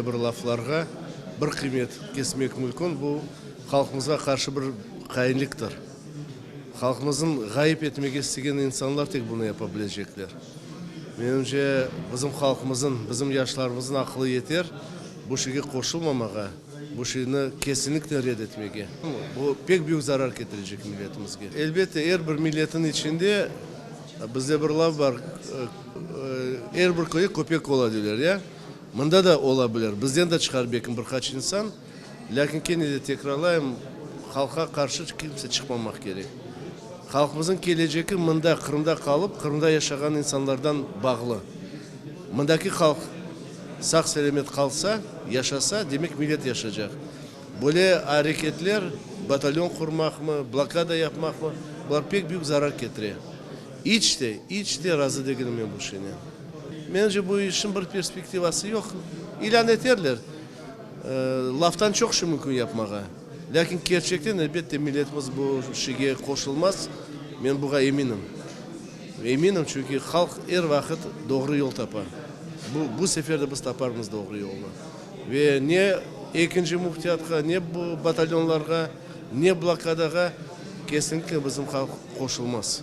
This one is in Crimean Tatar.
bir laflarğa bir qıymet kesmek mümkün, bu halqımızğa qarşı bir hainliktir. Halqımıznıñ ğayıp etmege istegen insanlar tek bunı yapa bilecekler. Menimce, bizim halqımıznıñ, bizim yaşlarımıznıñ aqılı yeter bu şeyge qoşulmamağa, bu şeyni kesinliknen red etmege. Bu pek büyük zarar ketirecek milletimizge. Elbette, er bir milletniñ içinde, bizde bir laf bar, er bir köyde köpek ola deyler, ya? Mında da ola bilir, bizden de çıqar belkim bir qaç insan, lâkin kene de tekrarlayım, halqqa qarşı kimse çıqmamaq kerek. Halqımıznıñ kelecegi mında, Qırımda qalıp, Qırımda yaşağan insanlardan bağlı. Mındaki halq sağ-selâmet qalsa, yaşasa, demek millet yaşacaq. Böyle areketler, batalyon qurmaqmı, blokada yapmaqmı, bular pek büyük zarar ketire. İç te, iç te razı degilim men bu şeynen. Mence, bu işniñ bir perspektivası yoq. İlân eterler. Laftan çoq şey mümkün yapmağa. Lâkin kerçekten, elbette, milletimiz bu şeyge qoşulmaz, men buğa eminim. Eminim, çünki halq er vaqıt doğru yol tapa. Bu, bu sefer de biz taparmız doğru yolnı. Ve ne ekinci müftiyatqa, ne bu batalyonlarğa, ne blokadağa kesinlikle bizim halq qoşulmaz.